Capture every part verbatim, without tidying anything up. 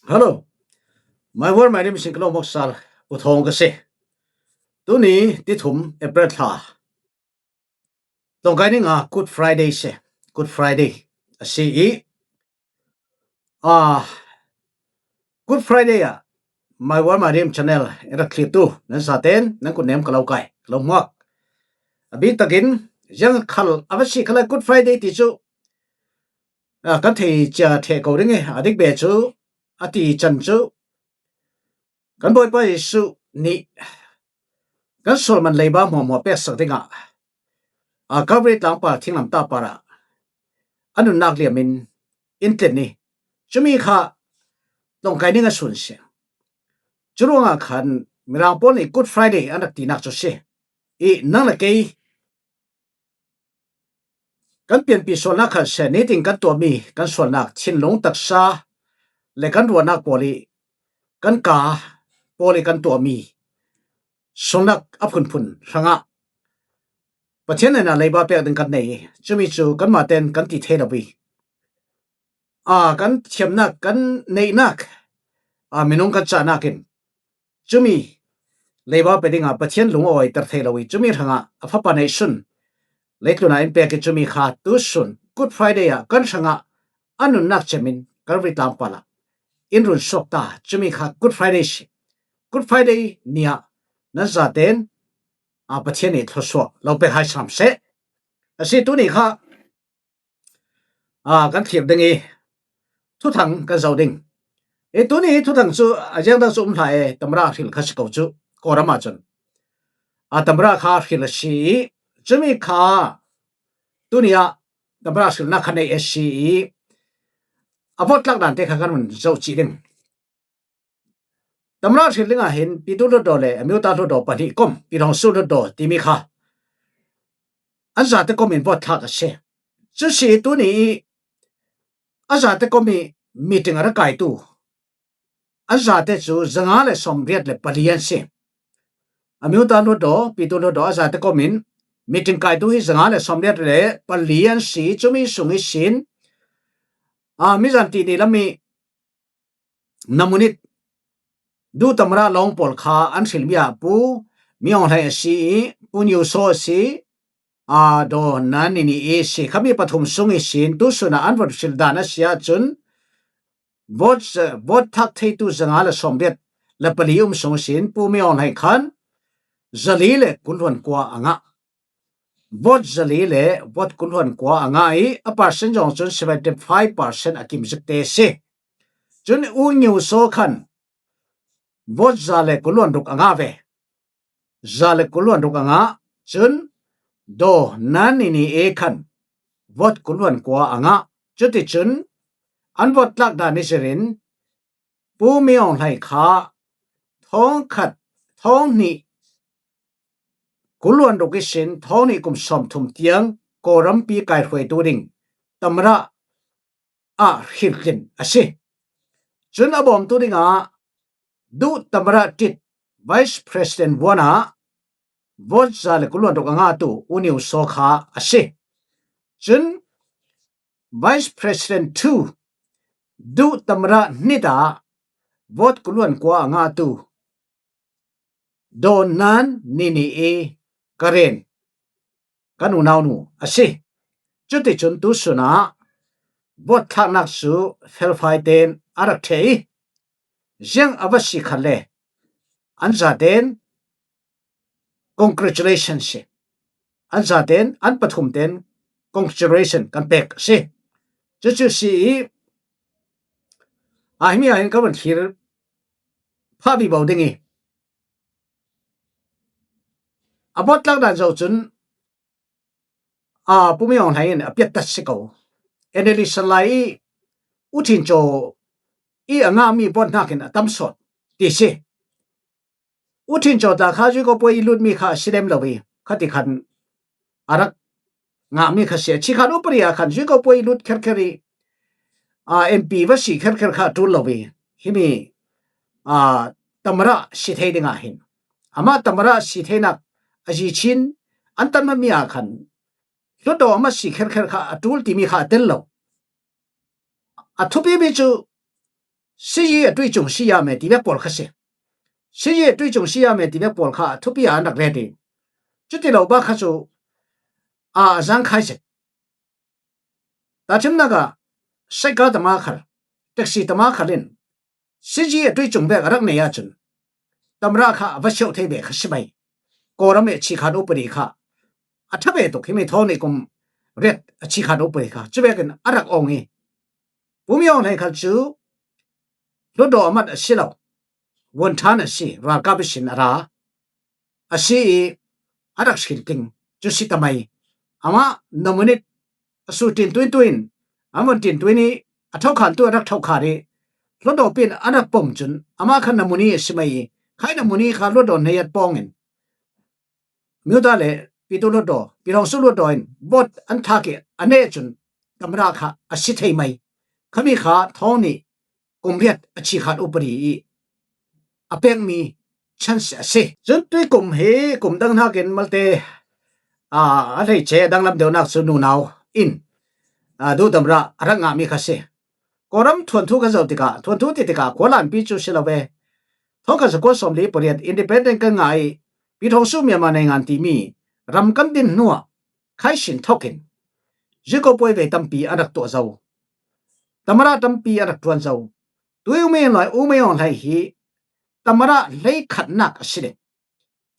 Hello. My word, my name is Singkalo Moksal, Pu Thawng ka si. Tuni, ti thum, April thla. Tongkai ni nga Good Friday si. Good Friday. A si i. Ah, Good Friday ah. My word, my name channel. Era clear tu. Nan sa ten, nan kun nem kalau kai. Kalau muak. Abi takin, yang kal, apa si kalau Good Friday ti chu. A, kan thei cia thei ko ring e. A dik be chu. A ti chan chu. Kan Bawipa Jesuh nih kan sual man leiba hmuahhmuah peksak dingah, a, Calvary tlangpar thinglam tahpar ah a nunnak liamin in tlen ni. Cumi kha tongkai ning a sun si. Curuangah khan Mirang pawl nih Good Friday an rak tinak cu si. I nang le kei kan pianpi sualnak khan se, nitin kan tuahmi kan sualnak thinlung taksa le kan ruahnak pawl i kan ka pawl i kan tuahmi sualnak a phunphun hrangah Pathian hnenah leiba pek ding kan nei. Cumi cu kanmah ten kan ti thei lo i, a, kan thiamnak, kan neihnak, a, minung kan cahnak in cumi leiba pe dingah Pathian lung a awiter thei lo i, cumi hrangah a fapa neih sun leitlunah in pek i, cumi kha tu sun Good Friday ah kan hrangah a nunnak cemin Calvary tlangpar ah in run suak ta. Cumi kha Good Friday si. Good Friday ni ah nan zaten, a, Pathian nih thluasuak lo pek hai sam seh. A si tuni kha a, kan thlir ding i thuthang kan zoh ding. I tuni thuthang cu a ziang dang cu um hlah e, tamra hril kha si ko cu Kawlram ah cun. A, tamra kha hril a si i cumi kha tuni ah tamra hrilnak kha nei a si i a vawt tlak dan te kha kan vun zoh cih ding. Tamra hril dingah hin Pitu Hlutdaw le Amyotha Hlutdaw pahnih kom, Pyidaungsu Hlutdaw timi kha an zate kom in vawt thlak a si. Cu si i tuni i a zate kom i meeting a ra kaitu an zate cu zanga le sawmriat le pali an si. Amyotha Hlutdaw, Pitu Hlutdaw a zate kom in meeting kaitu hi zanga le sawmriat le pali an si. Cumi sung ihsin, a, mizan tih nih lam i namunit duh tamra lawng pawl kha an hrilmi ah Pu Min Aung Hlaing a si i, Pu Hniu Saw a si, a, Daw Nan Ni Ni i si. Khami pathum sung ihsin tu sun ah an vawt hril dan a si ahcun vawt, vawt thak theitu zanga le sawmriat le pali um sung ihsin Pu Min Aung Hlaing khan zali le kul hluan kua a ngah. Vawt zali le vawt kul hluan kua a ngah i a percent zong cun seventy five percent a kim zik te a si. Cun U Hniu Saw khan vawt za le kul hluan ruk a ngah ve. Za le kul hluan ruk a ngah. Cun Daw Nan Ni Ni e khan vawt kul hluan kua a ngah. Cuticun an vawt tlak dan i zirin Pu Min Aung Hlaing kha thawng khat, thawng hnih, kul hluan ruk ihsin thawng hnih kum sawmthum tiang Kawlrampi kaihruaitu ding tamra ah hriltlin a si. Cun a bawmtu dingah duh tamra tit Vice President one ah vawt za le kul hluan ruk a ngahtu U Hniu Saw kha a si. Cun Vice President two, duh tamra hnit ah vawt kul hluan kua a ngahtu Daw Nan Ni Ni i Karen, kan unaunu a si. Cuticun tu sun ah vawt thlaknak cu felfai tein a rak ṭheh i, ziang a va si khat le an zaten congratulation si. An zaten, an pathum ten congratulation kan pek si. Cucu si i, a, himi ah hin ka van thlir phah vivo ding i, a vawt tlak dan zoh cun, a, Pu Min Aung Hlaing in a piat tat si ko. N L D Sanlai i U Thin Caw i a ngahmi vawt hnakin a tam sawt ti si. U Thin Caw ta kha Zui Ko Puai i lutmi kha a si lem lo i, khati khan a rak ngahmi kha si. A chi khan upadi ah khan Zui Ko Puai i lut kherkher i, a, M P va si kherkher kha a ṭul lo i, himi, a, tamra si thei dingah hin, amah tamra si theinak a zi chin an tan hmanmi ah khan Hlutdaw amah si kherkher kha a ṭul timi kha a tel lo. A thupimi cu စည်းရုံးရေးအတွင်း ရှိရမယ် ဒီဘက်ပေါ်ခါစေ။ စည်းရုံးရေးအတွင်း ရှိရမယ် ဒီဘက်ပေါ်ခါ အထူးပြရန် ရတဲ့ จุดที่เราบ้า ခါဆို အာ အစမ်းခိုင်းစေ။ ဒါချင်နာက စိုက်ကားသမားခါ တက္ကစီသမားခါလင် စစ်ရေးအတွေ့အကြုံ ဘဲက ရက နေရချင် သမ္မတ ခါ အဝဲ ရှုပ် ထဲ ဘဲ ခါ ရှိ ဘဲ ကိုရမ် ရဲ့ အခြေခံဥပဒေ ခါ အထက် ဘဲ သို့ ဟိမ့ၢ် ထောင်နှစ် ခုနှစ် အရ့ အခြေခံဥပဒေ ခါ ကျ ဘဲ က အရက အောင် င ီ ပူမီအောင်လှိုင် ခါ ကျူ လွှတ်တော်အမတ် အရှေ့လောက် ဝန်ထမ်း အရှေ့ ရာ ကပ် ရှင် အရာ အရှေ့ အရက ရှိ တင် ကျူ ရှိ တမိုင် အမ nominate အဆိုတင်သွင်းသွင်း အမတင်သွင်း အထောက်ခံသူ အရက ထောက်ခံ ရ လွှတ်တော် ပြင် အရက ပုံ ကျူ အမ ခါ nominee အ ရှိ မ အီ ခါ nominee ခါ လွှတ်တော် နှစ်ရပ် ပေါင်း ငင် မြို့သား လည်း ပြည်သူ့လွှတ်တော် ပြည်ထောင်စုလွှတ်တော် အင် vote အန် ထား က့ အ နဲ့ ကျူ သမ္မတ ခါ အ ရှိ ထဲ မ အီ ခါ မီ ခါ ထောင်နှစ် ခုနှစ် အခြေခံဥပဒေ အံၤ အပျဲၢ်မီ chance အ ရှိ ကျူ တွံ ခုနှစ် ဟဲ ခုနှစ် တၢင်း ဟဲ က့ မ တဲ အာ အ ထဲ ကျဲ တၢင်း လမ်း ဒု နၢ် ကျူ နူ နၢ် အင် အာ ဒု သမ္မတ အရက င မ ီ ခါ ရှိ ကိုရမ် ထွန်းထူး က စီၤ တက ထွန်းထူး တ တက ခွါ လမ်း ပံ ကျူ ရှိ လီၤ ဘဲ ထောင်နှစ် ရာ ကိုးဆယ်လေး ပရ့ independent က င အံၤ ပြည်ထောင်စု မြန်မာနိုင်ငံ တည် မီ ရမ် က တင် နွ ခါ ရှင် ထောက်ခံ ရွေးကောက်ပွဲ ဝဲ တမ်း ပံ အရက တွ စီ သမ္မတ တမ်း ပံ အရက တွ စီ တွံ ဦးမင်းအောင်လှိုင် ဦးမင်းအောင်လှိုင် ဟံး သမ္မတ လှိုင် ခတ် နၢ် အ ရှိ လင်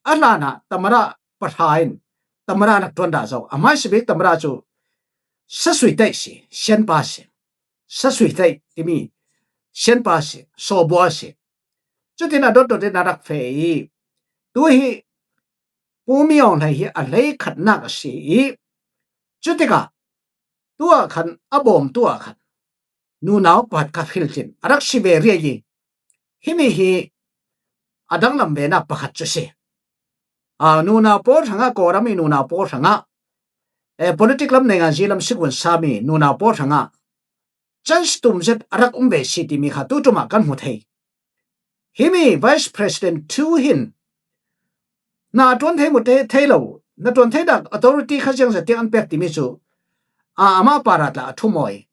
အလၢ် နၢ် သမ္မတ ပထါ အင် သမ္မတ အရက တွ ဒၣ် စီ အ မ စ ဘ့ သမ္မတ ကျူ ဆက်စွယ်တိုက် စီ ရှင်းပါ စီ ဆက်စွယ်တိုက် တ မီ ရှင်းပါ စီ စီ ဘွါ စီ ကျူ တင် အ ဒိ ဒိ တင် အရက ဖဲ အံၤ တွ ဟံး ပူမီအောင်လှိုင် ဟံး အ လှိုင် ခတ် နၢ် အ ရှိ အံၤ ကျူ တ က တွ အခါ အ ဘိုမ် တွ အခါ နူ နၢ် ပှၤ က ဖံ လ တင် အရက ရှိ ဘဲ ရ အံၤ ဟံး မ ဟံး အ တၢင်း လမ်း ဝဲ နၢ် ပ ခတ် ကျူ စီ အာ နူ နၢ် ပီ ထ င ကိုရမ် မ နူ နၢ် ပီ ထ င အဲ politics လမ်း နိုင်ငံရေးလမ်း စစ်ဝင်စား မ နူ နၢ် ပီ ထ င chance တုမ် စ့ အရက အုံ ဝဲ စီ တ မ ီ ခါ တူ တူ မ က မူ ထဲ ဟံး မ vice president two ဟံး နၢ် တွ ထဲ မူ ထဲ ထဲ လီၤ နၢ် တွ ထဲ ဒၣ် authority ခါ စ စ တင် အ ပျဲၢ် တ မ ီ ကျူ အာ အ မ ပ ရ တ အ ထူ မ အံၤ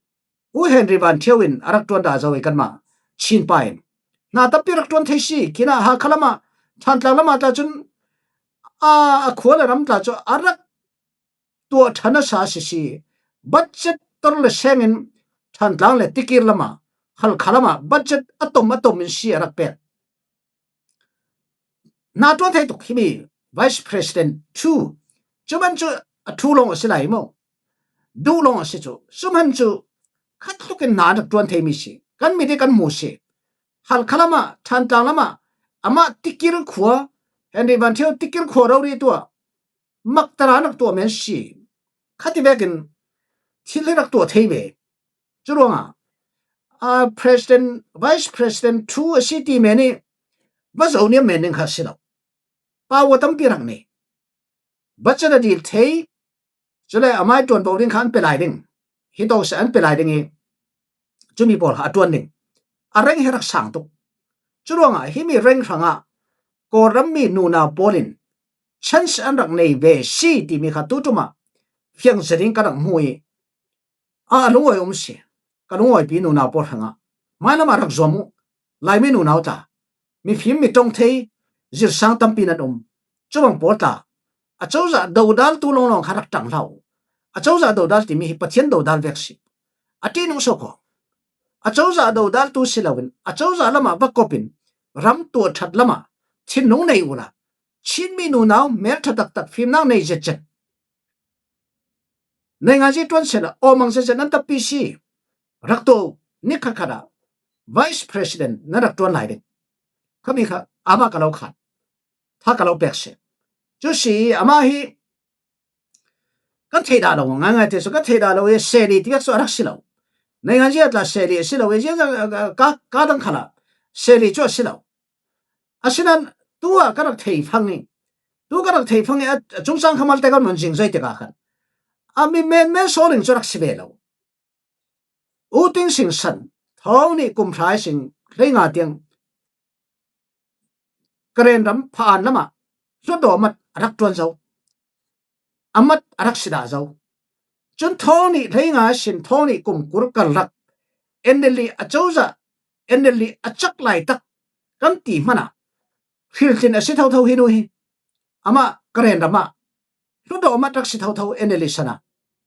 ဦး ဟင်နရီ ဗန်ထီ အ ဝ အ ရက တွ ဒၣ် စီ ဝ က မ ချင်းပိုင်း နၢ် တ ပျဲၢ် ရက တွ ထဲ စီ က နၢ် ဟး ခါ လ မ ထၢၼ်ၣ်တၢင်း လ မ တ ကျူ အာ အ ခွါ လ ရမ် တ ကျူ အ ရက တွ ထၢၼ်ၣ် န စ စီ စီ budget တ လ စ င င် ထၢၼ်ၣ်တၢင်း လ တ ကံ လ မ ဟး ခါ လ မ budget အ တုမ် အ တုမ် မ စီ အ ရက ပျဲၢ် နၢ် တွ ထဲ တူ ဟံး မ vice president two ကျူ မ ကျူ အ ထူ လီၤ အ စီ လ မ ဒူ လီၤ အ စီ ကျူ ကျူ မ ကျူ ခတ် ကျူ က နၢ် တွ ထဲ မ စီ က မ ထဲ က မ စီ ဟး ခါ လ မ ထၢၼ်ၣ်တၢင်း လ မ အ မ တ ကံ ခွါ ဟင်နရီ ဗန်ထီ တ ကံ ခွါ ရီ တွ မ တ ရ န တွ မ စီ ခတ် တ ဝဲ က ထံၣ် လ ရက တွ ထဲ ဝဲ ကျူ ရီ င အ president vice president two အ စီ တ မ န့ၣ် ဘၣ် စီ န့ၣ် မ န့ၣ် ခါ စီ လီၤ ပ ဝ တ ပျဲၢ် ရ န့ၣ် ဘၣ် စ န ဒ် ထဲ ကျူ လ အ မ တွ ဘိ ဒ ခါ အ ပျဲၢ် လ ဒ ဟံး တီ စ အ ပျဲၢ် လ ဒ အံၤ ကျူ မ ပီ အ တွ ဒ အ ရ ဟဲ ရ ဆၢင် တူ ကျူ ရီ င ဟံး မ ရ ထ င ကိုရမ် မ နူ နၢ် ပီ လ င် chance အ ရ န့ၣ် ဝဲ စီ တ မ ီ ခါ တူ တူ မ ဖျ စ ဒ က ရ မ အံၤ အ အ လူ အိၣ် အိၣ် မ စီ က လူ အိၣ် ပံ နူ နၢ် ပီ ထ င မ လ မ ရ စီ မ လ မ နူ နၢ် တ မ ဖံ မ တွ ထဲ စ ဆၢင် တ ပျဲၢ် န အိၣ် ကျူ ဘၣ် ပီ တ အ ကျိုးစား ဒုၣ်ဒါ တူ လီၤ လီၤ ခါ ရ တ လီၤ အ ကျိုးစား ဒုၣ်ဒါ တ မ ဟံး ပ ထံၣ် ဒုၣ်ဒါ ဝဲ စီ အ တ နု စီ ခီ အ ကျိုးစား ဒုၣ်ဒါ တူ စီ လ ဝ အ ကျိုးစား လ မ ဘၣ် ကီ ပ ရမ် တွ ထၢၼ်ၣ် လ မ ထံၣ် နု န့ၣ် အိၣ် လ ချင်း မ နူ နၢ် မဲ ထ တ တ ဖံ န န့ၣ် စ စ နိုင်ငံရေး တွ စီ လ အီ မ စ စ န တ ပျဲၢ် စီ ရ တူ န ခါ ခါ ဒၣ် vice president န ရ တွ လ ဒ ခါ မ ခါ အ မ က လ ခါ ထ က လ ပျဲၢ် စီ ကျူ စီ အ မ ဟံး က ထဲ ဒၣ် လီၤ င င ထဲ စီ က ထဲ ဒၣ် လီၤ ဝဲ စ လ တ ပျဲၢ် စီ အ ရ စီ လ ဝ နိုင်ငံရေး အ တ စ လ အ စီ လ ဝ ဝဲ စ က က တ ခါ လ စ လ ကျူ အ စီ လ ဝ အ စီ န တူ အ က ရ ထဲ ဖ န့ၣ် တူ က ရ ထဲ ဖ န့ၣ် အ အ ကျိုးစား ခ မ လ တဲ က မ စ စ တ ခါ ခါ အ မ မ မ စီ လ ကျူ ရ စီ ဝဲ လီၤ ဦးသိန်းစိန် စ ထီ န့ၣ် ခုနှစ် စ လ င တင် ကရၢၢ် ရ ဖ အ လ မ လွှတ်တော်အမတ် အ ရ တွ စီ အ မတ် အ ရ စီ ဒၣ် စီ ကျူ ထီ န့ၣ် လ င စ ထီ န့ၣ် ခုနှစ် က ရ NLD အ ကျိုးစား N L D a chak laitak kan ti hmanah hriltlin a si thotho hi nu hi. Amah Karen ramah hlutdawh a mat rak si thotho N L D sanah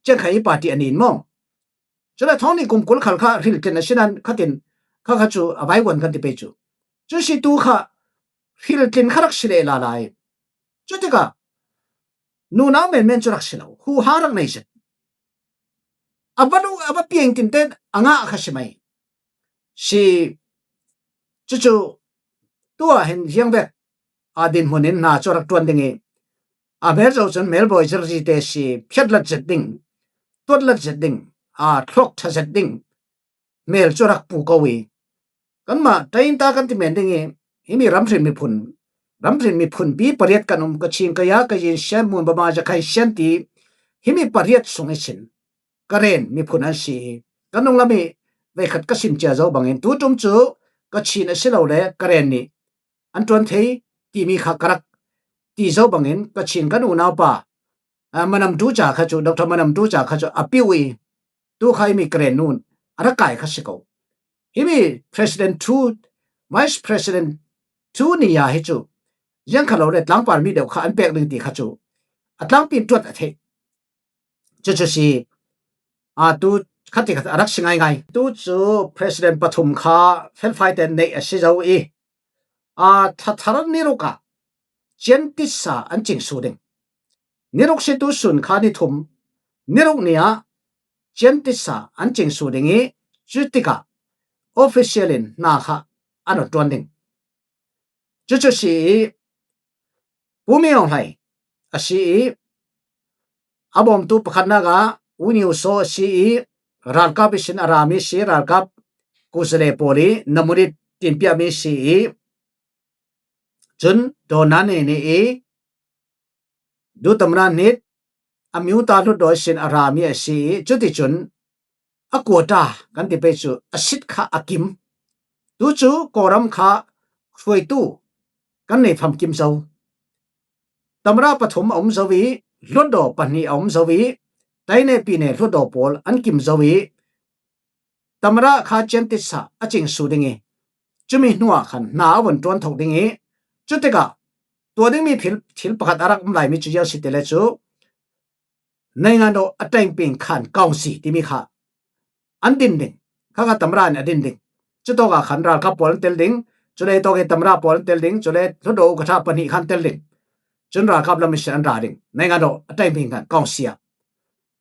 Chiang Kai-i party a nin maw? Cule thawng nih kum kul khal kha hriltlin a si nan khatin kha kha cu a vaivuan kan ti pei cu. Cu si tu kha hriltlin kha rak si leh lala i. Cutikah nunau menmen cu rak si lo, huha rak nei zet. A va lu, a va piang tinte a ngah kha si mai. Si cucu tuah hin ziang vek a dinhmun in hna cu rak ṭuan ding i, a hmel zo cun hmelbawi zirzi te si, phiatlat zet ding, tuatlat zet ding, a thlawk ṭha zet ding hmel cu rak pu ko i, kanmah ṭainta kan ti men ding i, himi ramhrin miphun, ramhrin miphun pi pariat kan um, Kachin, Kaya, Kayin, Shan, Mun, Bama, Zakhain, Shan ti himi pariat sung ihsin Karen miphun an si i, kan nunglam i veikhat ka sim cia zo bangin tu ṭum cu Kachin a si lo le Karen nih an ṭuan thei timi kha ka rak ti zo bangin Kachin kan unaupa, aa, Manam Tu ca kha cu, Doctor Manam Tu ca kha cu a piu i, tu kha himi Karen nun a rak kai kha si ko. Himi President Tu, Vice President Tu ni ya hi cu ziang kha lo le tlangpar mi deuh kha an pek ding ti kha cu a tlangpi in ṭuat a theih. Cucu si, aa, tu khat ti khat a rak si ngaingai. Tu cu President pathum kha felfai tein neih a si zo i, aa, thathar ni ruk ah ciantitsa an cingsu ding. Ni ruk si tu sun kha ni thum, ni ruk ni ah ciantitsa an cingsu ding i, cu tikah official in hna kha an rak ṭuan ding. Cucu si i, Pu Min Aung Hlaing a si i, a bawmtu pakhatnak ah U Nyu So a si i, ralkap ihsin a rami si, ralkap kuzale pawl i namun i tinpiakmi si i, cun Daw Nan Ain Hlaing i, dutamra hnit a miuta hlutdaw ihsin a rami a si i, cuticun a quota kan ti pei cu a sit kha a kim. Tu cu Kawlram kha hruaitu kan nei famkim zo. Tamra pathum a um zo i, hlutdaw pahnih a um zo i, taine pine hlutdaw pawl an kim zo i, tamra kha ciantitsa a cingsu ding i, cumi hnuah khan hna a vun ṭuan thok ding i, cutikah tuah dingmi thil, thil pakhat a rak um laimi cu ziang si ti le cu, naingan dawh a ṭaingping khan council timi kha an din ding. Kha kha tamra in a din ding. Cutawk ah khan ralkap pawl an tel ding, cule tawk i tamra pawl an tel ding, cule hlutdaw uka ṭha pahnih khan tel ding. Cun ralkap lam ihsin an ra ding. Naingan dawh a ṭaingping khan council ah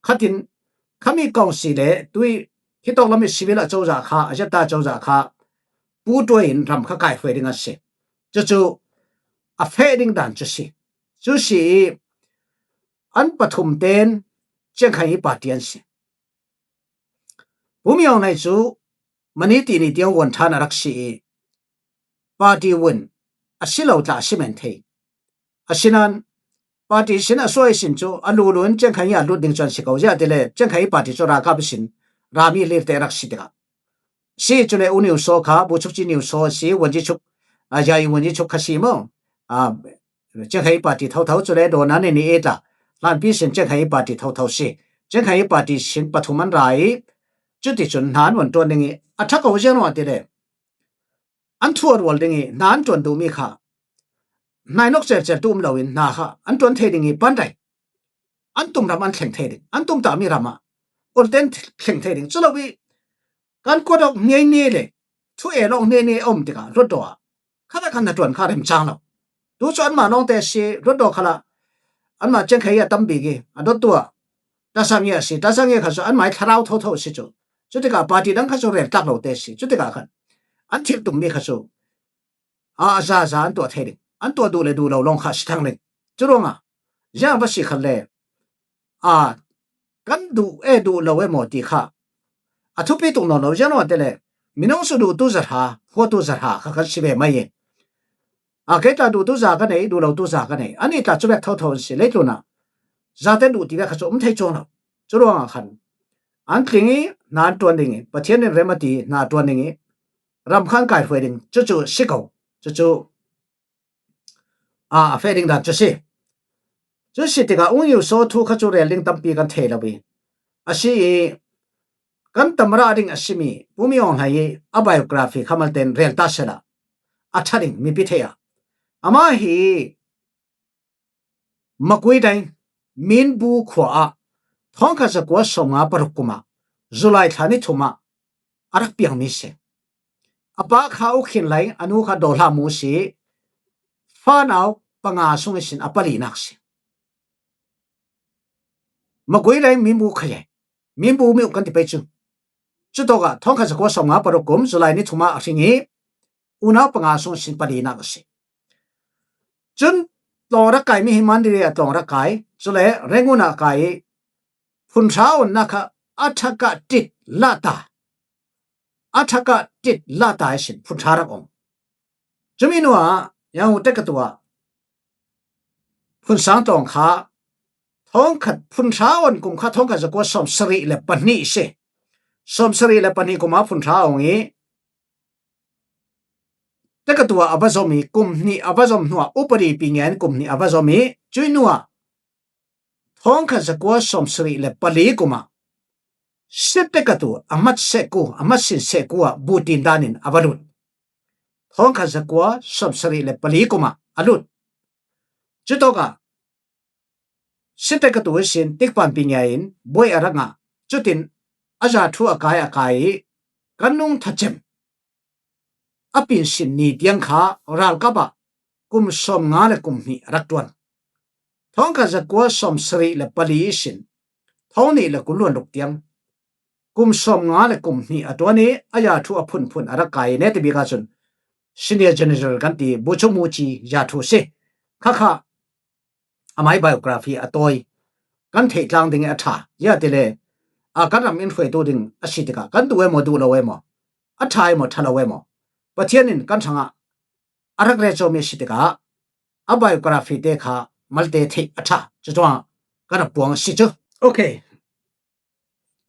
khatin khami council le tui hitawk lam i civil a cozah kha, a zeta cozah kha pu ṭuai in ram kha kaihruai ding an si. Cucu a feh ding dan cu si. Cu si i an pathum ten Chiang Kai-i party an si. Pu Min Aung Hlaing cu mani tini tiang vuan ṭhan a rak si i party vun a si lo tla a si men thei. Asinain party sin a suai sin cu a lulu in Chiang Kai-i a lut ding cu an si ko. Ziah ti le Chiang Kai-i party cu ralkap sin rami lirte a rak si tikah si. Cule U Nyu So kha, Bu Chuk Ci Nyu So si, Wun Ci Chuk, a, Zai Wun Ci Chuk kha si maw? A, Chiang Kai-i party thotho cule Daw Nan Ain Hlaing i tla hlanpi sin Chiang Kai-i party thotho si. Chiang Kai-i party sin pathum an ra i, cuticun hna an vun ṭuan ding i, a ṭha ko ziang ruah ti le an thu a rual ding i, hna an ṭuan duhmi kha hnainawk celcel tu um lo in hna kha an ṭuan thei ding i, panrai an tum ram an thleng thei ding, an tumtahmi ram ah ulte an thleng thei ding. Cu lo i kan kuat awk hniaini le thu el awk hniaini a um tikah hlutdaw ah khatakhan hnaṭuan kha remcang lo. Tu cu anmah lawngte a si, hlutdaw khalah anmah Chiang Kai-i a tam bik i a dawttu ah Tasangi a si, Tasangi kha cu anmah i thlarau thotho a si cu. Cutikah party dang kha cu rel tlak lote a si. Cutikah khan an thilh tummi kha cu a, a zaza an tuah thei ding, an tuah duh le duh lo lawng kha a si thang ding. Cu ruangah ziang va si khat le, a, kan duh e duh lo e maw ti kha a thupi tuk nawn lo. Ziang lo te le minung cu duhtu zahra, huatu zahra kha kan si ve mai i, a, kei tla duhtu za ka nei, duh lotu za ka nei, anih tla cu vek thotho an si. Leitlun ah zate duh ti vek kha cu um thei cuang lo. Cu ruangah khan an tling i hna an ṭuan ding i, Pathian in rem a ti hna a ṭuan ding i, ram kha an kaihruai ding cucu si ko. Cucu, a, a feh ding dan cu si. Cu si tikah U Nyu So thu kha cu rel ding tampi kan thei lo i, a si i, kan tamra ding a simi Pu Min Aung Hlaing i a biography kha malte in rel ta sela, a tha ding mipi thei a. Ama hi Magway Daeng, Minbu khua ah thawngkhat zakua sawmnga paruk kum ah July thla ni thum ah a rak piang mi si. A pa kha U Khin Laing, a nu kha Daw Hla Mu si. Fanau panga sung i sin a palinak si. Magway Daeng Minbu kha ye, Minbu Myo kan ti pei cu. Cutawk ah thawngkhat zakua sawmnga paruk kum July ni thum ah a hring i unau panga sung i sin palinak a si. Cun tlawng rak kai mi hi Mandalay a tlawng rak kai, cule Rangoon ah kai i phunhra onnak kha a thak ah tit lata, a thak ah tit lata i sin phunhra rak ong. Cumi nuah Yangon te ka tuah Phunsang tlawng kha thawngkhat, phunhra on kum kha thawngkhat zakua sawmsarih le pahnih si. Sawmsarih le pahnih kum ah phunhra ong i te ka tuah a va zom i kum hnih a va zom hnuah upadi pi ngen kum hnih a va zom i cui nuah thawngkhat zakua sawmsarih le pali kum ah Sittekatu a mat sehku, a mat sin sehku ah butin danin a va lut. Thawngkhat zakua sawmsarih le pali kum ah a lut. Cutawk ah Sittekatu ihsin tikpan pi ngia in buai a rak ngah. Cutin a zathu a kai a kai i kan nung thacem a pinsin ni tiang kha ralkap ah kum sawmnga le kum hnih a rak ṭuan. Thawngkhat zakua sawmsarih le pali ihsin thawng nih le kul luan ruk tiang kum sawmnga le kum hnih a ṭuan i a zathu a phunphun a rak kai i neta bik ahcun senior general kan ti Bogyoke Mukyi zathu si. Khakha amai biography a tawi kan theih tlang ding i a ṭha. Ziahtile a kan ram in hruaitu ding a si tikah kan duh emaw, duh lo emaw, a ṭha emaw, ṭha lo emaw, Pathian in kan hrangah a rak recomi a si tikah a biography te kha malte theih a ṭha. Cucuangah kan rak puang a si cu. Okay.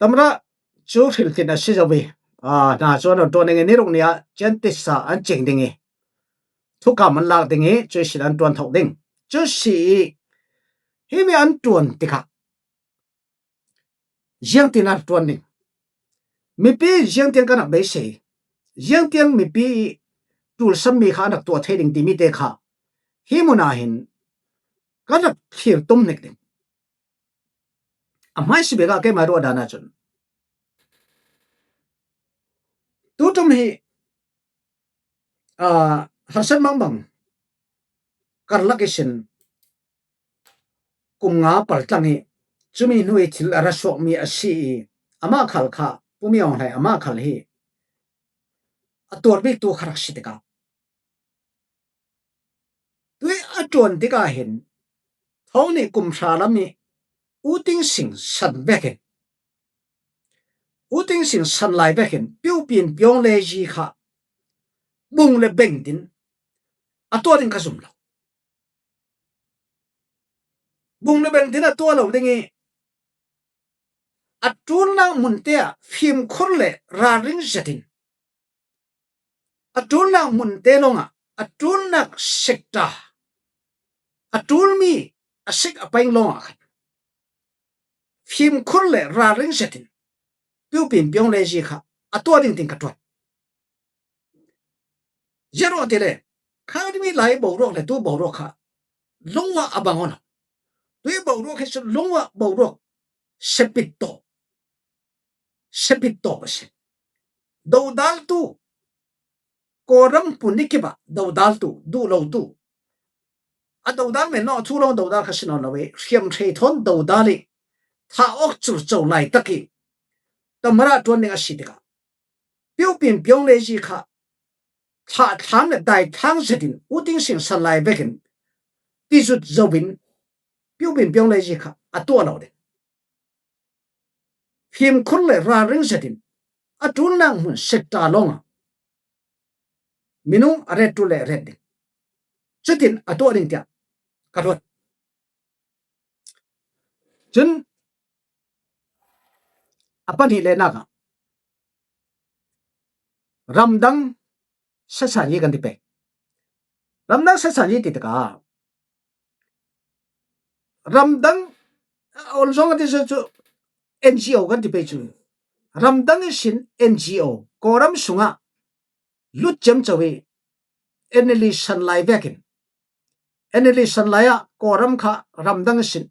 Tamra cu hriltin a si zo i, aa, hna cu an ṭuan ding i, niruk ni ah ciantisa an cing ding i, thukam an lak ding i, cuihsin an ṭuan thok ding. Cu si i, himi an ṭuan tikah ziangtin an ṭuan ding? Mipi ziangtiang kan rak beisei, ziangtiang mipi i ṭulsammi kha an rak tuah thei ding timi te kha hi mun ah hin kan rak thlir tum hnik ding. A hmaisi bik ah keimah ruah dan ahcun tuṭum hi, aa, harsat mangbang karlak ihsin kum nga paltlang i cumi hnu i thil a ra suakmi a si i, amah khal kha, Pu Min Aung Hlaing amah khal hi a tuar biktu kha rak si tikah, tui a ṭuan tikah hin thawng nih kum hra lam i U Thein Sein san vekin, U Thein Sein san lai vekin Pyopin Pyongle zi kha bung le beng din a tuah ding ka zum lo. Bung le beng din a tuah lo ding i a ṭulnak hmun te ah fimkhur le ralring zetin a ṭulnak hmun te lawngah a ṭulnak sekta, a ṭulmi a sik a paing lawngah khan fimkhur le ralring zetin Pyopin Pyongle zi kha a tuah ding tin ka ṭuan. Ziaruah tile kha dimi lai boruak le tu boruak kha lungah a bang aw lo. Tui boruak hi cu lungah boruak sepit tawh, sepit tawh a si. Dodaltu, Kawlram pun i kip ah dodaltu, duh lotu, a dodal men lawng a thu lawng dodal kha si nawn lo i, hriamhrei thawn dodal i thah awk curco laitak i tamara ṭuan ding a si tikah Pyopin Pyongle zi kha thlah thlam le daithlang zetin U Thein Sein san lai vekin tizut zo in Pyopin Pyongle zi kha a tuah lo ding. Fimkhur le ralring zetin a ṭulnak hmun sekta lawngah minung a ret ṭul le a ret ding, cutin a tuah ding tiah ka ruat. Cun a pahnih le nak ah ramdang satsan yi kan ti pei. Ramdang satsan yi ti tikah ramdang, a ol zong a ti cu N G O kan ti pei cu. Ramdang ihsin N G O, Kawlram sungah lut ciamco i, N L D san lai vekin, N L D san lai ah Kawlram kha ramdang ihsin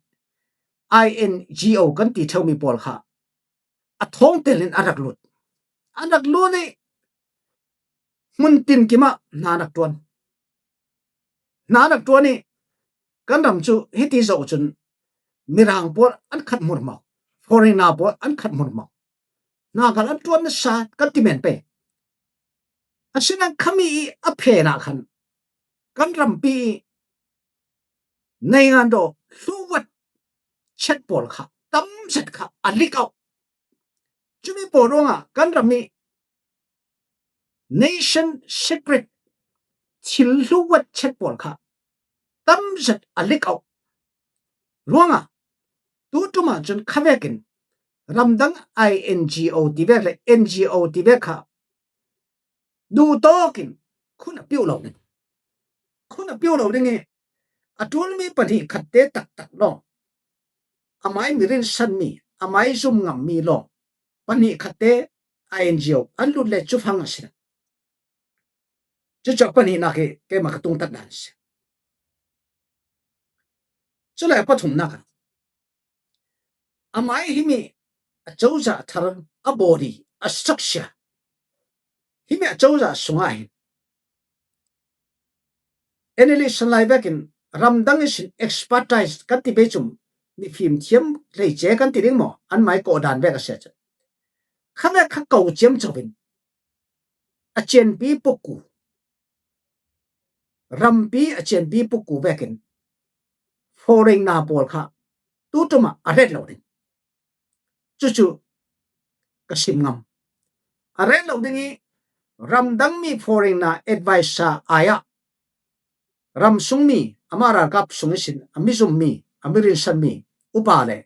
I N G O kan ti theu mi pawl kha a thawngtel in a rak lut. A rak lut i hmun tin kim ah hna rak ṭuan. Hna rak ṭuan i kan ram cu hiti zoh cun Mirang pawl an khat hmurhmau, foreigner pawl an khat hmurhmau. Hna kal an ṭuan nasa kan ti men pei. Asinain khami i a phen ah khan kan rampi i neingando hluwat chet pawl kha tam zet kha a lik auh. Cumi pawl ruangah kan ram i nation secret thil hluwat chet pawl kha tam zet a lik auh. Ruangah tu ṭum ah cun khavekin ramdang I N G O ti vek le N G O ti vek kha duhtawk in khun a piuh lo ding. Khun a piuh lo ding i a ṭulmi pahnih khatte taktak lawng, amai mi rinsanmi, amai zum ngammi lawng pahnih khatte I N G O an lut le cufang a si. Cucu pahnihnak hi keimah ka tungtat dan a si. Cule a pathumnak ah amai himi a cozah thar, a body, a structure, himi a cozah sungah hin N L D san lai vekin ramdang ihsin expertise kan ti pei cum, mifim thiam hleice kan ti ding maw, anmai kawhdan vek a si ahcun khavek kha ko ciamco in a cianpi puku, rampi a cianpi puku vekin foreigner pawl kha tu ṭum ah a ret lo ding. Cucu ka sim ngam. A ret lo ding i ramdangmi foreigner advisor ai ah ram sungmi, amah ralkap sung ihsin a mizummi, a mirinsanmi upa le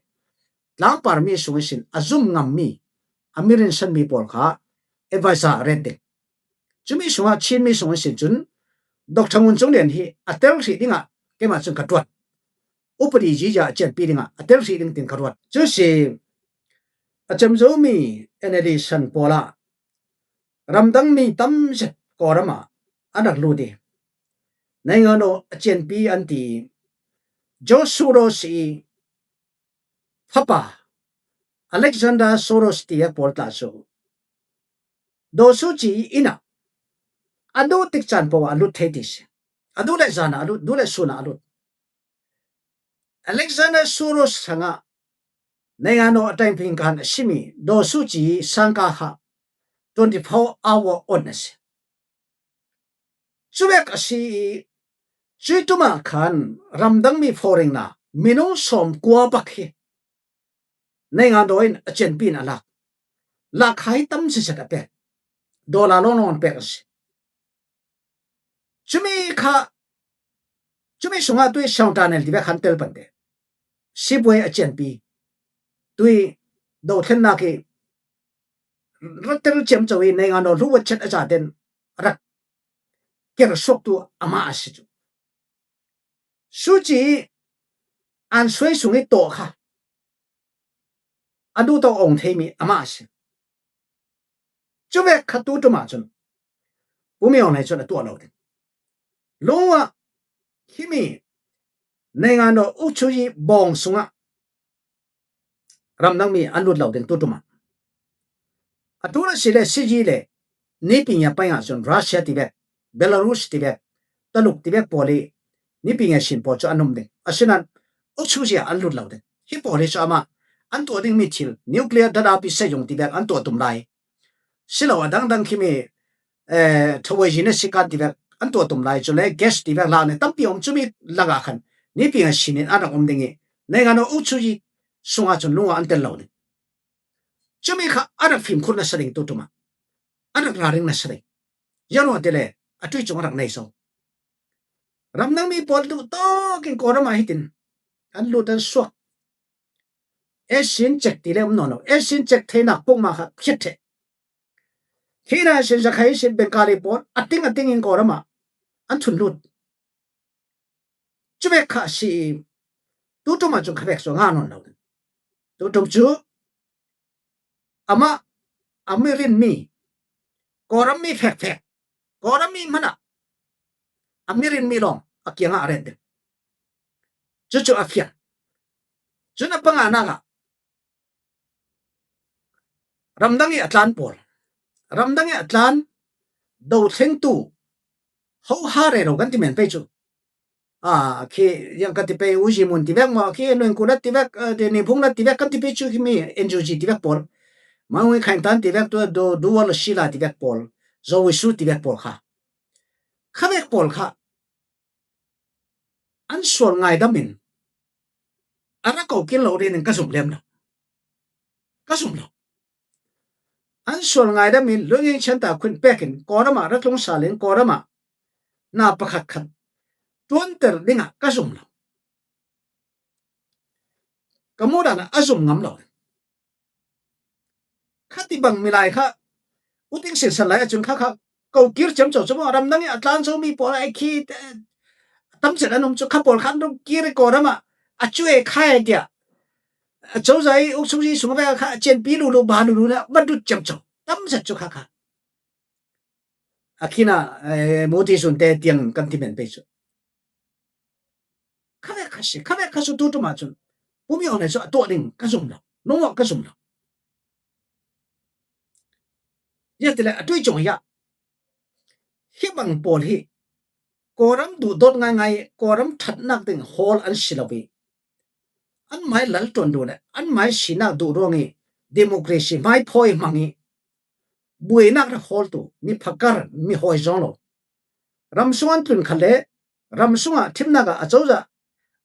tlangparmi sung ihsin a zum ngammi, a mirinsanmi pawl kha advisor a ret ding. Cumi sungah Chinmi sung ihsin cun Doctor Ngun Cung Lian hi a tel hrih dingah keimah cun ka ṭuan. Upadi ziza a cianpi dingah a tel hrih ding tin ka ruat. Cu si a cemzomi N L D san pawl ah ramdangmi tam zet Kawlram ah an rak lut i, Naingano a cianpi an ti George Soros i fapa Alexander Soros ti a pawl tla cu Daw Suu Kyi inn ah a duh tik caan paoh ah a lut thei ti si. A duh le zan ah a lut, duh le sun ah a lut. Alexander Soros hrangah Naingano a ṭainping kan a simi Daw Suu Kyi sangka kha twenty four hour on a si. Cuvek a si i, cuih ṭum ah khan ramdangmi foreigner minung sawmkua bak hi Naingano in a cianpi in a lak. Lak kha hi tam sisat a pek. Dollar lawnglawng an pek a si. Cumi kha, cumi sungah tui Siang Tanel tivek khan tel pante. Sipuai a cianpi. Tui dothlennak i ratter ciamco i Naingano hluwat chet a zaten rak ker suaktu amah a si cu. Suu Kyi an suai sung i tawh kha a duhto ong theimi amah a si. Cuvek kha tu ṭum ah cun Pu Min Aung Hlaing cun a tuah lo ding. Lungah himi Naingano ukchu i bawng sungah ramdangmi an lut lo ding tu ṭum ah. A ṭul a si le sigi le nipi ngia paingah cun Russia tivek, Belarus tivek, Taluk tivek pawl i nipi ngia sin pawl cu an um ding. Asinain ukchu zia an lut lo ding. Hi pawl hi cu amah an tuah dingmi thil nuclear dadapi sayung tivek an tuah tum lai. Si lo a dangdang khimi eh, thawayi na sikan tivek an tuah tum lai cu le gas tivek lak nih tampi a um cumi lakah khan nipi ngai sinin an rak um ding i Naingano ukchu i sungah cun lungah an tel lo ding. Cumi kha a rak fimkhur nasa ding tu ṭum ah. A rak ralring nasa ding. Ziangruangah ti le a ṭuih cung a rak nei zo. Ramdangmi pawl duh tawk in Kawlram ah hitin an lut an suak. Esin cek ti le um nawn lo. Esin cek theinak pukma kha khiat ṭheh. Khi nain sin Zakhai sin Bengali pawl a ting a ting in Kawlram ah an thun lut. Cuvek kha a si i tu ṭum ah cun khavek cu a ngah nawn lo. Tu ṭum cu amah a mi rin mi, Kawlram mi fekfek, Kawlram mi hmanah a mi rin mi lawng a kiangah a ret ding. Cucu a fiang. Cun a panganak ah ramdang ih a tlan pawl, ramdang ih a tlan dothlengtu hoha rero kan ti men pei cu. A, khi yang kan ti pei, Uzi Mun ti vek maw, khi Nuingkulat ti vek, eh, Niphunglat ti vek kan ti pei cu, khi mi N U G ti vek pawl, Mangwi Khaingtan ti vek, tu Du, Duwal Shila ti vek pawl, Zowisu ti vek pawl kha, kha vek pawl kha an sual ngaidam in a ra ko kir lo rinin ka zum lem lo. Ka zum lo. An sual ngaidam in Lunging Chan ta khun pekin Kawlram ah ra tlung sal in Kawlram ah na pakhat khat tuanter dingah ka zum lo. Ka muh dan ah a zum ngam lo. Khati bang milai kha, U Thein Sein san lai ahcun kha kha ko kir ciamco cu maw, ramdang ih a tlan Zomi pawl ai khi, eh, tam cet an um cu, kha pawl kha an rum kir ih Kawlram ah a cu e khai tiah, a cozah ih ukchungzi sung vek kha a cianpi lulu ba lulu na va dut ciamco tam cet cu kha kha. A khin ah, eh, Modi sunte tiang kan ti men pei cu. Kha vek kha si, kha vek kha cu tu ṭum ahcun Pu Min Aung Hlaing cu a tuah ding ka zum lo, lungawh ka zum lo. Ziangahtile a ṭuih cung hi ah, hi bang pawl hi Kawlram duhdawt ngaingai, Kawlram ṭhatnak ding hawl an si lo ih, anmai lalṭuan duh le anmai sinak duh ruang ih democracy hmaiphawi hmang ih buainak rak hawltu mi phakar, mi hawi zawng lo, ramsung an tlun khat le ramsung ah ṭhimnak ah a cozah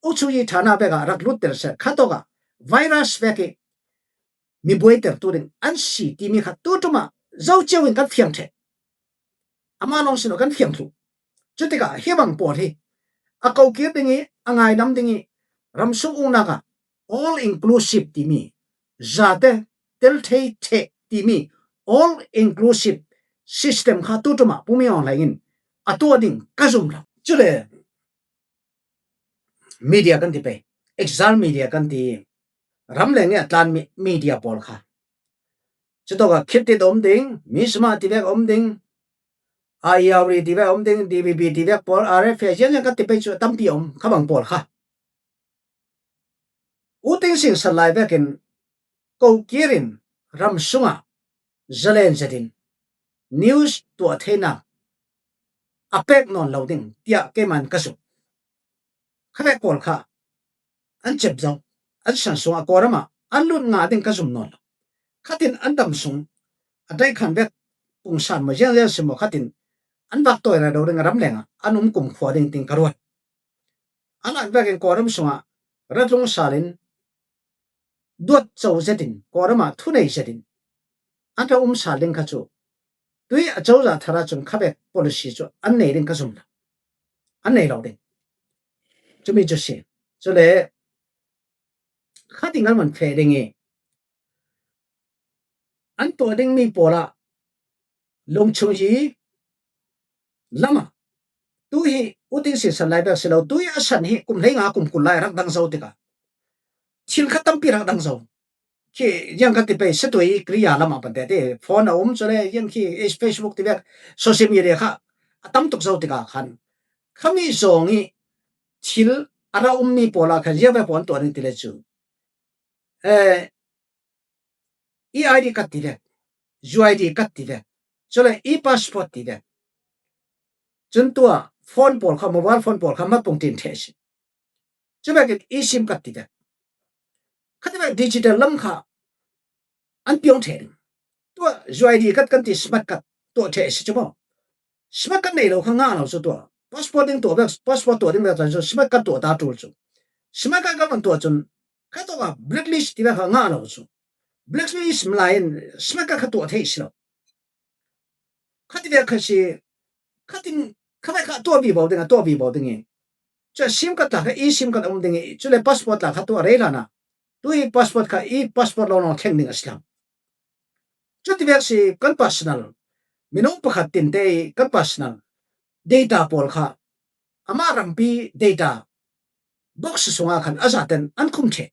ukchungzi ṭhana vek ah rak lutter seh khatawk ah virus vek ih mi buaitertu ding an si timi kha tu ṭum ah zo cio in kan fiang ṭheh. Amah lawng si lo kan fiang thluh. Cutikah hi bang pawl hi a ko kir ding ih a ngaidam ding ih ramsung uknak ah all inclusive timi, zate tel thei ṭheh timi all inclusive system kha tu ṭum ah Pu Min Aung Hlaing in a tuah ding ka zum lo. Cule media kan ti pei, exile media kan ti, ramleng ih a tlan mi, media pawl kha. Cutawkah Khit Thit a um ding, Mizzima ti vek a um ding, Ayawri ti vek a um ding, D V B ti vek pawl, R F A, ziangziang kan ti pei cu a tampi a um, kha bang pawl kha. U Thein Sein san lai vekin ko kir in ramsung ah zalen zetin news tuah theinak a pek nawn lo ding tiah keimah in ka zumh. Kha vek pawl kha an cep zo, an san sungah Kawlram ah an lut ngah ding ka zum nawn lo. Khatin an dam sung a daikhan vek pungsan maw ziangziang si maw khatin an vak tawi rero ding a ramleng ah an um kumkhua ding tiin ka ruat. A lan vekin Kawlram sungah ra tlung sal in duat co zetin, Kawlram ah thunei zetin an ra um sal ding kha cu tui a cozah thar ahcun kha vek policy cu an nei ding ka zum lo. An nei lo ding. Cumi cu si. Cule kha ding an van feh ding ih an tuah dingmi pawl ah lungchung hi lamah tu hi U Thein Sein san lai bek si lo, tu hi a san hi kum hleinga kum kul lai rak dang zo tikah thil kha tampi rak dang zo. Khi ziang kan ti pei, situi Korea lamah pante ti phone a um, cule ziang khi Facebook ti vek social media kha a tam tuk zo tikah khan khami zawng ih thil a ra ummi pawl ah khan ziang ve pawl an tuah ding ti le cu, eh, E I D card ti vek, U I D card ti vek, cule e-passport ti vek. Cun tuah phone pawl kha, mobile phone pawl kha hmatpung tin ṭheh a si. Cuvekin eSIM card ti vek. Khativek digital lam kha an piang ṭheh ding. Tuah U I D card kan ti, smart card tuah ṭheh a si cu maw? Smart card nei lo kha ngah lo cu tuah. Passport ding tuah vek, passport tuah ding vek cu smart card tuah ta ṭul cu. Smart card kan van tuah cun khatawk ah blacklist ti vek kha ngah lo cu. Blacklist milai in smart card kha tuah theih si lo. Khativek kha si, khatin khavek kha tuah vivo ding, a tuah vivo ding ih. Cun SIM card tla kha eSIM card a um ding ih, cule passport tla kha tuah rei hlanah tu hi passport kha e-passport lawnglawng thleng ding a si hlan. Cutivek si kan personal, minung pakhat tinte ih kan personal data pawl kha amah rampi data box sungah khan a zaten an khum ṭheh.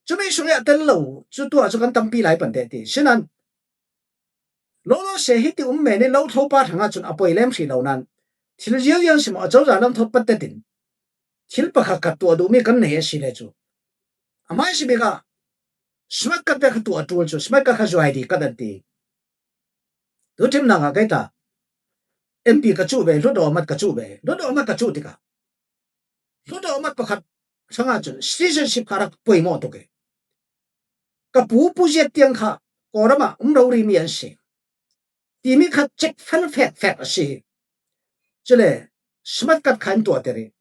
Cumi sungah a tel lo cu tuah cu kan tampi lai pante ti. Sinan Lo lo se hiti um men in lo tho pa thanga chun a poi lem hri lo nan. Thil ziau ziang sim a cozah lam thot pat tetin. Thil pakhat khat tuah duh mi kan nei a si le chu. A mai si bik a, smat kat pek kha tuah tul chu, smat kat kha zuai di kat an ti. Tu thim nang a kai ta. M P ka chu ve, hlut dawh mat ka chu ve, hlut dawh mat ka chu tika. Hlut dawh mat pakhat sanga chun, citizenship kha rak poimawh tuk e. Ka pu pu ziat tiang kha, Kawlram ah um rori mi an si. Timi kha check fel fek fek a si. Chule, smat kat kha in tuah teri.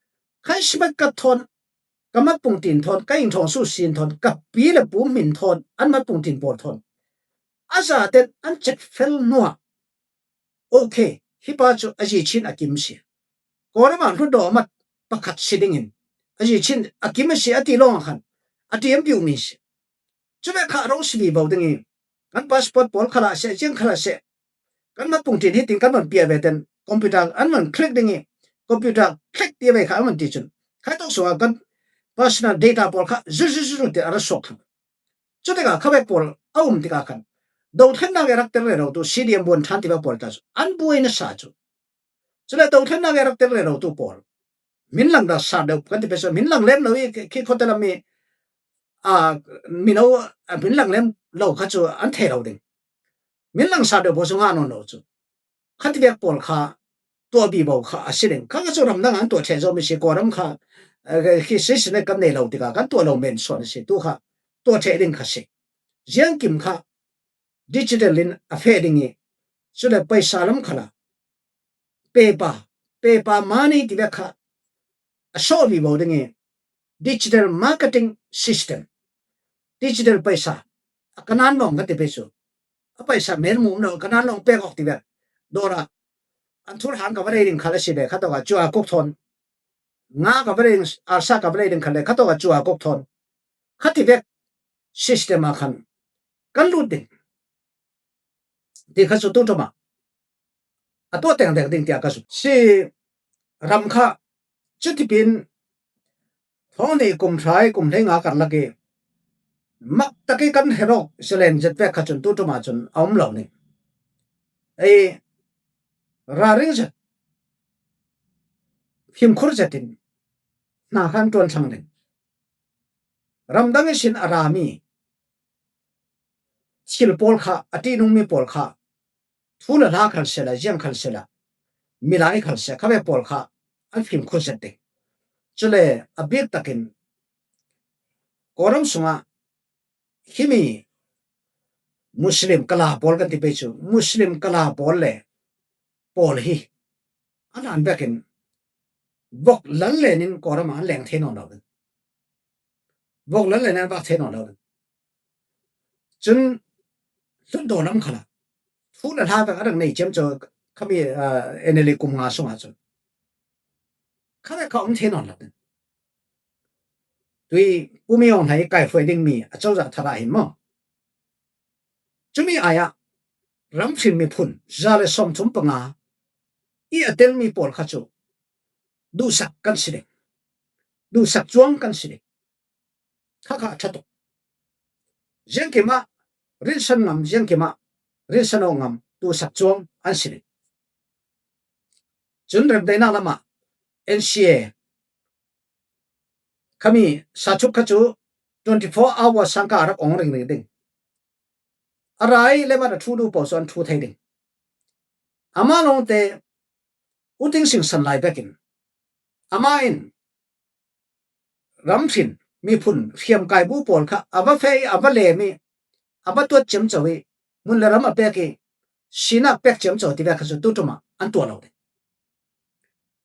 Khai smat kat thawn, ka mat pung tin thawn, ka ing thawng su sin thawn, ka pi le pu min thawn, an mat pung tin pawl thawn. A za ten an check fel nuah. Okay, hi pa chu a zi chin a kim si. Kawlram ah hlut dawh mat pakhat si dingin. A zi chin a kim a si a ti lawng a khan. A ti an piu mi si. Chu ve kha rong si vi bo ding i. Kan passport pawl khala se, ziang khala se. Kan mat pung tin hi tin kan man pia ve ten. Computer an man click ding i. Computer click ti ve kha an man ti chun. Khai tok suwa kan personal data pawl kha zu zu zu zu ti a ra sok kha. Chutika khavek pawl a um tika khan. Dothlenna ve rak tel rero tu C D M buan than tiva pawl ta chu. An buai na sa chu. Chule dothlenna ve rak tel rero tu pawl. Min lang da sa deuh kan ti pe chu. Min lang lem lo i khi khote lam mi, a, mino, a, min lang lem lo kha chu an thei lo ding. Min lang sa deuh bo chu nga non lo chu. Kha ti vek pawl kha tuah bi bo kha a si ding. Kha kha chu ramdang an tuah theh zo mi si Kawlram kha, eh, khi si si ne kan nei lo tika kan tuah lo men suan a si tu kha tuah theh ding kha si. Ziang kim kha digital in a fe ding i. Chule paisa lam khala. Pepa, pepa mani ti vek kha. A so bi bo ding i. Digital marketing system. Digital paisa. A kanan nong ka ti pe su. A paisa mer mu no kanan nong pe kok ti vek. Dora. An thur hang ka va rei ding khala si be kha to ka chua kok thon. Nga ka va rei ding, arsa ka va rei ding khala kha to ka chua kok thon. Kha ti vek system a khan. Kan lut ding. Ti kha su tu tuma. A tuah teng dek ding tia ka su. Si ram kha chu ti pin thong ni kum thrai kum hlei nga kar laki. Mak taki kan herok silen zet vek kha chun tu tuma chun a um lo ni. Ei ra ring zet. Him khur zetin. Na khan tuan thang ding. Ramdang i sin a ra mi. Thil pawl kha, a ti nung mi pawl kha. Thu le hla khal se la, ziang khal se la. Milai khal se, kha ve pawl kha. An phim khut zet ding. Chule, a bik takin. Kawlram sunga, himi Muslim kala pawl kan ti pe chu. Muslim kala pawl le pawl hi. An an bekin. Vok lal lenin Kawlram an leng thei non lo. Vok lal lenin an vak thei non lo. Chun hlut dawh lam khala. Thu le hla vek a rak nei chiam chaw khami, ah, N L A kum nga sunga chun. Kha vek kha um thei non lo. Tui Pu Min Aung Hlaing kai hruai ding mi a chozah thara hin maw. Chumi aya ram hrin mi phun za le som thum panga i a tel mi pawl kha chu duhsak kan si ding. Duhsak chuang kan si ding. Kha kha a ṭha tuk. Ziangkima rinsan ngam, ziangkima rinsan aw ngam, tu sak chuang an si ding. Chun remdaina lama N C A khami sa chuk kha chu twenty four hours sangka a rak ong ring ring ding. A rai le man a thu du pawh chu an thu thei ding. Ama lawngte U Thein Sein san lai bekin ama in ram hrin miphun hriamkai bu pawl kha a va feh i, a va lem i, a va tuat ciamco i, mun le ram a pek i, sinak pek ciamco ti vek kha chu tu ṭuma an tuah lo ding.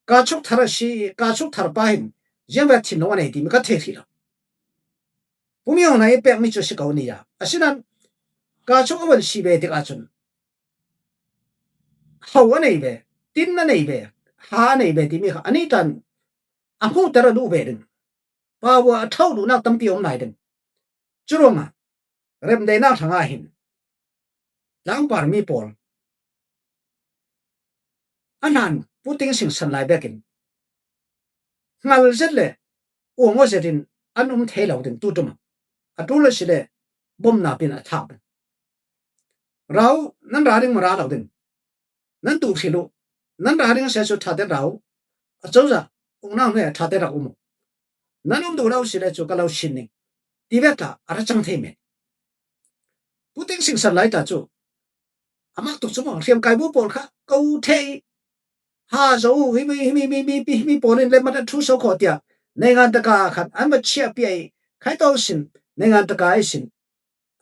Ka chuk thar a si i, ka chuk thar pa hin ziang vek thinlung a nei timi ka thei hrih lo. Pu Min Aung Hlaing i pek mi chu si ko ni a. Asinan ka chuk a van si ve tikah chun ho a nei ve, tin a nei ve, ha a nei ve timi kha a ni tan a hmuhter a duh ve ding. Power a ṭhauh duhnak tampi a um lai ding. Curuangah remdaina hrangah hin tlangpar mi pawl a hlan Pu Thein Sein san lai bekin hngal zet le uang aw zetin an um thei lo ding tu ṭuma. A ṭul a si le bom napin a thak ding. Ra uh, nan ra ding maw ra lo ding. Nan duh hril uh. Nan ra ding a si a cu ṭha tein ra uh. A cozah uknak hnuai ah ṭha tein rak um uh. Nan um duh lo si le cu ka lo sin ning ti vek tla a ra cang thei men. Pu Thein Sein san lai tla cu amah tuk cu maw hriamkai bu pawl kha ko ṭheh i ha zo uh, himi, himi, himi, himi, himi pawl in le mat a ṭhu so khawh tiah naingan taka khan an va chiahpiah i khai tawn sin, naingan taka ihsin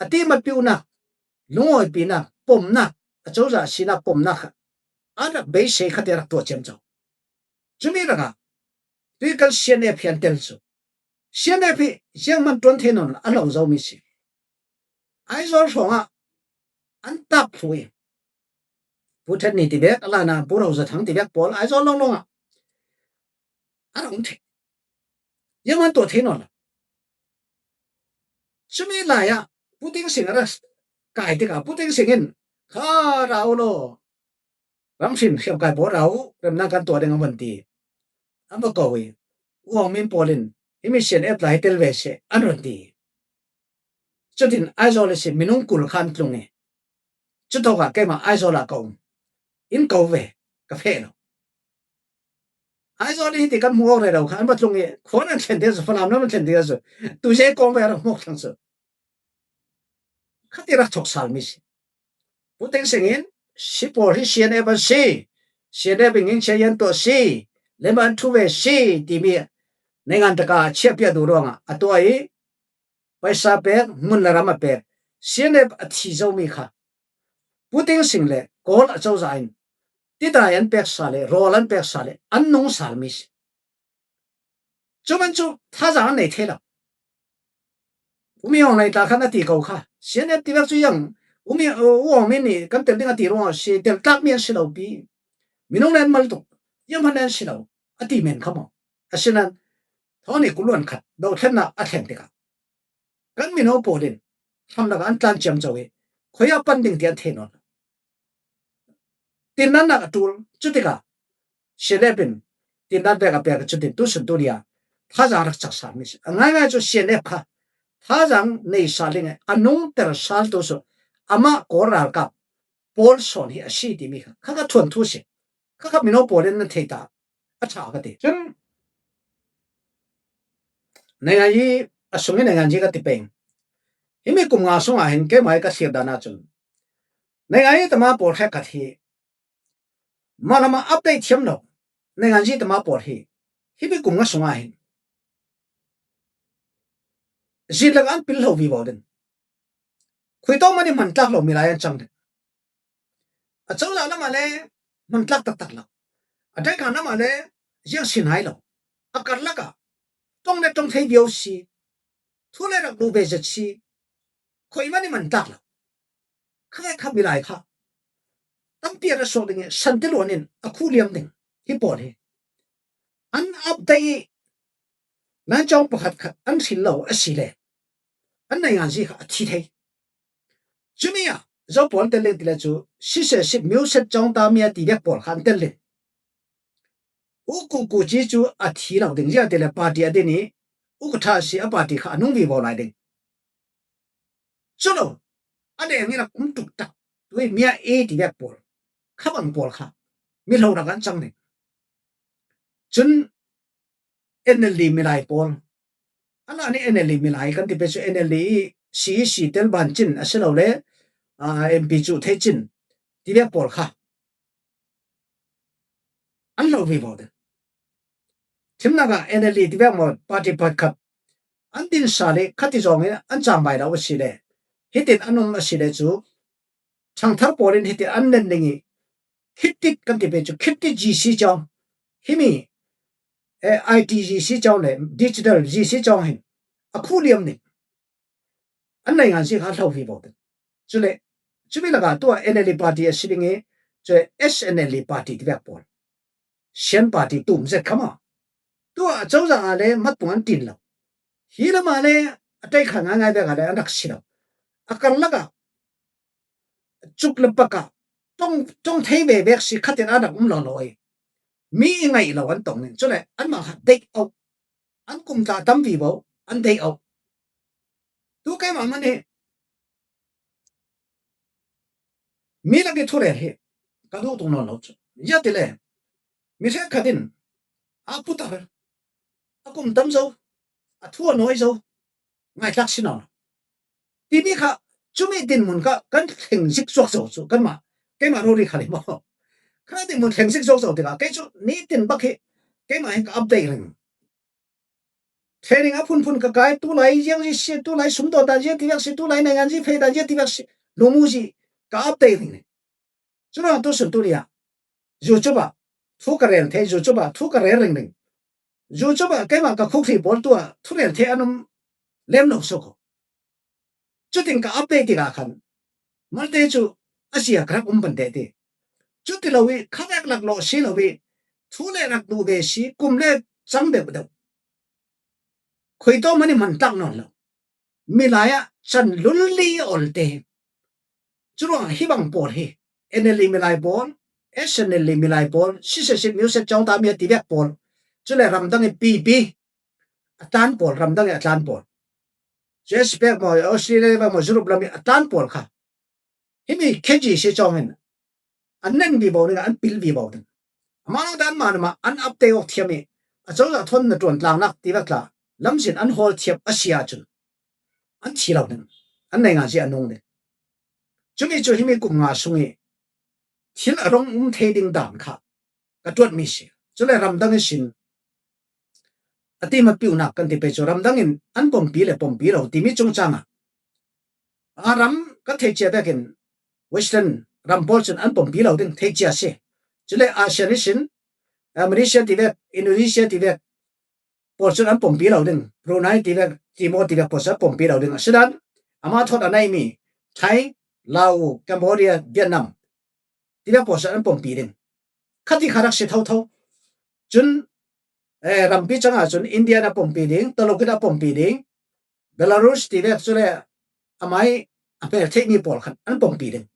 a timatpiuhnak, lungawipinak, pomnak, a cozah sinak pomnak kha an rak beisei kha tiah rak tuah ciamco. Cumi rak ah tui kan C N F hi an tel cu. C N F hi zianghman ṭuan thei nawn lo a lo zomi si. Aizawl hrawngah an tak thlu i Pu Ṭhen Ni ti vek, a lana Pu Ro Za Thang ti vek pawl Aizawl lawnglawng ah a rak um thei. Zianghman tuah thei nawn lo. Cumi lai ah Pu Thein Sein a rak kai tikah Pu Thein Sein in kha ra u law, ramhrin hriamkai pawl ra u, remnak kan tuah ding a van ti. An va ko i U Aung Min pawl in himi C N F lai hi tel ve seh an run ti. Cutin Aizawl ihsin minung kul kha an tlung i cutawkah keimah Aizawl ah ka um. In ko ve, ka feh lo. Aizawl i hiti kan hmuh awk rero kha an va tlung i khuan an thlen ding a cu, Falam lam an thlen ding a cu, tuize kawng ve a rak hmuak thlang cu. Khati rak thawk sal mi si. Pu Thein Sein in si pawl hi C N F an si, C N F in ngingchia yan tuah si, lemah an ṭhu ve si timi naingan taka chiahpiah duh ruangah a tuah i paisa pek, hmun le ram a pek, C N F a thi zomi kha Pu Thein Sein le Kawl a cozah in tidai an pek sal i, rawl an pek sal i, an nung sal mi si. Cu man cu thazaang an nei thei lo. U Min Aung Hlaing tla khan a ti ko kha. C N F ti vek cu yang U Min, U Aung Min nih kan tel ding a ti ruangah si, tel tlak mi an si lo pi. Minung le an mal tuk. Zianghman le an si lo. A ti men kha maw? Asinain thawn i kuluan khat dothlennak a thleng tikah kan mino pawl in hramlak ah an tlan ciamco i khuiah pan ding ti an thei nawn lo. Tindannak a ṭul. Cutikah C N F in tindan pek a pek, cutin tusun tuni ah thazaang rak cak sal mi si. A ngaingai cu C N F kha thazaang nei sal ding i a nungter sal tu cu amah Kawl ralkap pawl sawn hi a si timi kha kha ka thuanthu si. Kha kha mino pawl in nan thei ta, a ṭha ka ti. Cun naingan yi a sung i naingan yi ka ti peng. Himi kum nga sungah hin keimah i ka thlir dan ahcun naingan yi tama pawl hrekkhat hi mah lam ah update thiam lo. Naingan yi tama pawl hi himi kum nga sungah hin zin lak an pil lo vivo ding. Khuitawk man i hman tlak lo milai an cang ding. A cozah lamah le hman tlak taktak lo. A ṭaikhan lamah le ziang si nai lo. A karlak ah ṭong le ṭong thei viau si. Thu le rak duh ve zet si. Khuai man i hman tlak lo. Kha kha milai kha tampi a ra suak ding i santiluan in a khuh liam ding hi pawl hi. An update i nan cawng pakhat khat an hril lo a si le an naingan zi kha a thi thei. Cumi ah zo pawl an tel ling ti le cu sise sip myo set cawng ta mi a ti vek pawl kha an tel ling. U Ku Ku Ci cu a thi lo ding ziah ti le party a din i u ka ṭha a si, a party kha a nung vivo lai ding. Cu lo a leng in a kum tuk tak tui mi a e ti vek pawl kha bang pawl kha mi hlo rak an cang ding. Cun N L D milai pawl. A la nih N L D milai kan ti pei cu N L D i C E C tel ban cin a si lo le, aa, M P cu thei cin ti vek pawl kha an lo vivo ding. Thimnak ah N L D ti vek maw party pakhat an din sal i khati zong in an cam vai lo a si le hitin an um a si le cu thangthar pawl in hitin an nen ding i, khittit kan ti pei cu, khittit G C cawng, himi, eh, I T G C cawng le digital G C cawng hin a khuh liam ding. An naingan zi kha a hlo vivo ding. Cule cumi lakah tuah N L D party a si ding i, cule S N L D party ti vek pawl. Sian party tum zet kha maw? Tuah a cozah ah le hmatpung an tin lo. Hi lamah le a ṭaikha ngaingai vek ah le an rak si lo. A karlak ah cuk le pak ah ṭong, ṭong thei ve vek si khatin an rak um lo lo i. Mi i ngaih lo an tong ning. Cule anmah kha deih auh. An kum tla tam vivo, an deih auh. Tu keimah man hi. Mi lak i thurel hi ka duh tung nawn lo cu. Ziah ti le, mi hrekkhat in a putar, a kum tam zo, a thu a nawi zo, ngaihtlak si nawn lo. Timi kha, cumi dinhmun kha kan thleng zik zuak zo cu, kanmah, keimah rori khal hi maw. Kha dinhmun thleng zik zuak zo tikah, kei cu nitin bak hi, keimah hi ka update ring. Training a phunphun ka kai, tulai ziang zi si, tulai sumdaw dan zi ti vek si, tulai naingan zi phei dan zi ti vek si, lungmu zi ka update ring. Curuang tu sun tu lia, YouTube ah thu ka rel thei, YouTube ah thu ka rel ringring. YouTube ah keimah ka khuk hri pawl tu ah thu rel thei an um lem lo so ko. Cutin ka update tikah khan malte cu a sia ka rak um pante ti. Cuti lo i khavek lak lawh si lo i thu le rak duh ve si, kum le cang deuh deuh. Khuitawm an i hman tlak nawn lo. Milai ah can lulli a ol te. Curuangah hi bang pawl hi, N L D milai pawl, S N L D milai pawl, sisesit miuset cawngta mi a ti vek pawl, cule ramdang i pipi a tlan pawl, ramdang i a tlan pawl, U S pek maw, Australia vek maw, Europe lam i a tlan pawl kha himi kheji si cawngin an nen vivo ding, an pil vivo ding. Amah dan mah namah an update awk thiam i a cozah thawn na ṭuan tlangnak ti vek tla lamzin an hawl thiam a si ahcun an thi lo ding, an nei ngan si a nung ding. Cumi cu himi kum nga sung i thil a rung um thei ding dan kha ka ṭuanmi si. Cule ramdang ihsin a ti hmatpiuhnak kan ti pei cu ramdang in an pumpi le pumpi lo timi cungcang ah a ram kan theih cia vekin Western ram pawl cun an pumpi lo ding theih cia si. Cule Asian ihsin, eh, Malaysia ti vek, Indonesia ti vek pawl cun an pumpi lo ding, Brunei ti vek, Timor ti vek pawl cun an pumpi lo ding a si dan, amah thawt a neimi Thai, Lao, Cambodia, Vietnam ti vek pawl cun an pumpi ding. Khati kha rak si thotho. Cun, eh, rampi cang ah cun India in a pumpi ding, Tuluk in a pumpi ding, Belarus ti vek cule amai a hmel theihmi pawl khan an pumpi ding.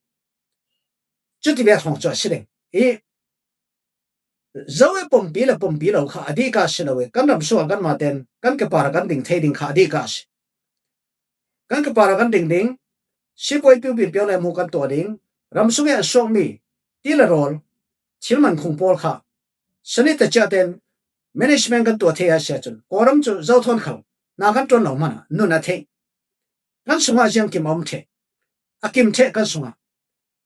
Cuti vek hrawng cu a si ding. I zo e pumpi le pumpi lo kha a dihka si lo i kan ram sungah kanmah ten kan kipar a kan ding thei ding kha a dihka si. Kan kipar a kan ding ding, sipuai piupi piang le hmuh kan tuah ding, ram sung i an suakmi ti le rawl, thil man khung pawl kha sani ta cia ten management kan tuah thei a si ahcun Kawlram cu zo thawn khal na kan ṭuan lo hmanh ah nun a theih. Kan sungah ziang kim a um ṭheh, a kim ṭheh kan sungah.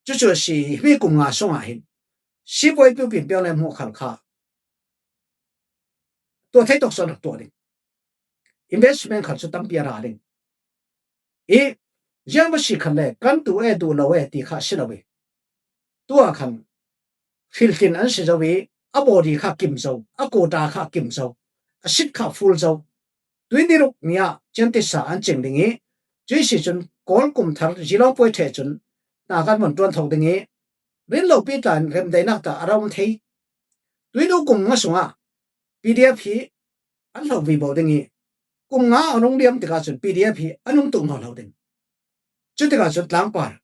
Cucu a si, himi kum nga sungah hin sipuai piupi piang le hmuh khal kha tuah thei tawk sawn rak tuah ding. Investment khal cu tampi a ra ding. I ziang va si khan le kan tu e, duh lo e ti kha a si lo i. Tu ah khan hriltlin an si zo i a body kha kim zo, a kawta kha kim zo, a sit kha full zo. Tui niruk ni ah ciantisa an cing ding i, cuih si cun Kawl kum thar zilawng puai ṭheh cun hna kan von ṭuan tho ding i, rinlopi tla in remdaihnak ta a ra um thei. Tuinu kum nga sungah P D F hi an hlo vivo ding i, kum nga a rung liam tikah cun P D F hi an um tuk nawn lo ding. Cutikah cun tlangpar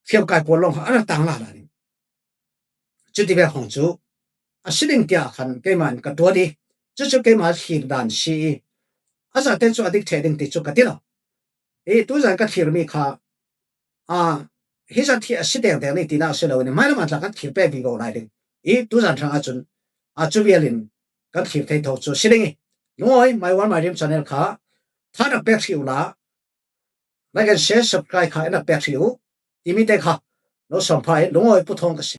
fiamkai pawl lawng kha an rak tang lala ding. Cuti ve hrawng cu a si ding tiah khan keimah in ka ṭuan i, cucu keimah thlir dan si i, a zate cu a dik ṭheh ding ti cu ka ti lo. I tuzan ka thlirmi kha, aa, hi zat hi a si dengdeng ni tinak si loin hmailam ah tla kan thlir peh vivo lai ding. I tuzan hrang ahcun, aa, cu vial in kan thlir thei tho cu si ding i, lungawi, My World My Dream channel kha tha rak pek hrih uhla, like and share, subscribe kha in rak pek hrih uh timi te kha lo sawm pha i lungawi puthawng ka si.